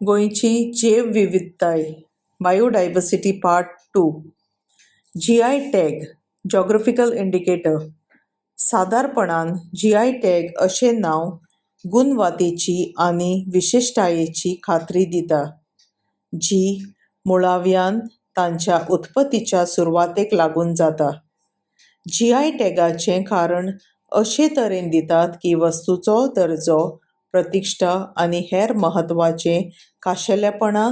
गोंयची जैव विविधताय, biodiversity part 2. G I tag, geographical indicator. सादारपणान जी I tag अशें नांव गुणवातेची आनी विशिश्टायेची खात्री दिता, जी मुळाव्यान तांच्या उत्पत्तीच्या सुरवातेक लागून जाता. जी I टॅगाचें कारण अशे तरेन दितात की वस्तूचो दर्जो, प्रतिश्ठा आनी हेर म्हत्वाचें खाशेलेपणां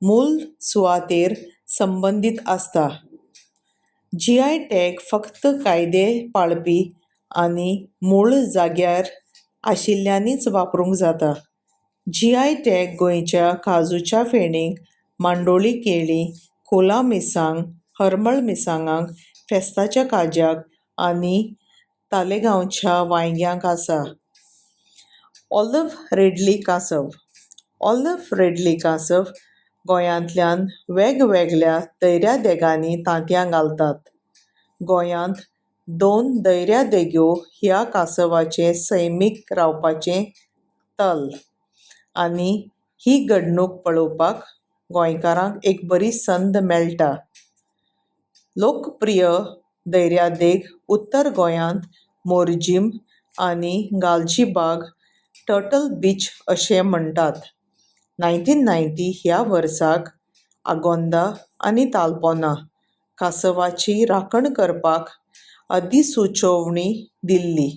मूळ सुवातेर संबंदीत आसता. जी I tag फक्त कायदे पाळपी आनी मूळ जाग्यार आशिल्ल्यांनीच वापरूंक जाता. जी I tag गोंयच्या काजूच्या फेणीक, मांडोळी केळी, कोला मिरसांग, हरमळ मिरसांगांक, फेस्ताच्या काज्याक आनी तालेगांवच्या वांयग्यांक आसा. ऑलिव्ह रिडली कांसव. ऑलिव्ह रिडली कांसव गोंयांतल्यान वेगवेगळ्या दर्यादेगांनी तांतयां घालतात. गोंयांत दोन दर्यादेगो ह्या कांसवाचें सैमीक रावपाचें थळ आनी ही घडणूक पळोवपाक गोंयकारांक एक बरी संद मेळटा. लोकप्रिय दर्यादेग उत्तर गोंयांत मोरजीम आनी गालजीबाग, टर्टल बीच अशें म्हणटात. 1990 ह्या वर्साक आगोंदा आनी तालपोना कांसवाची राखण करपाक अधिसुचोवणी दिल्ली.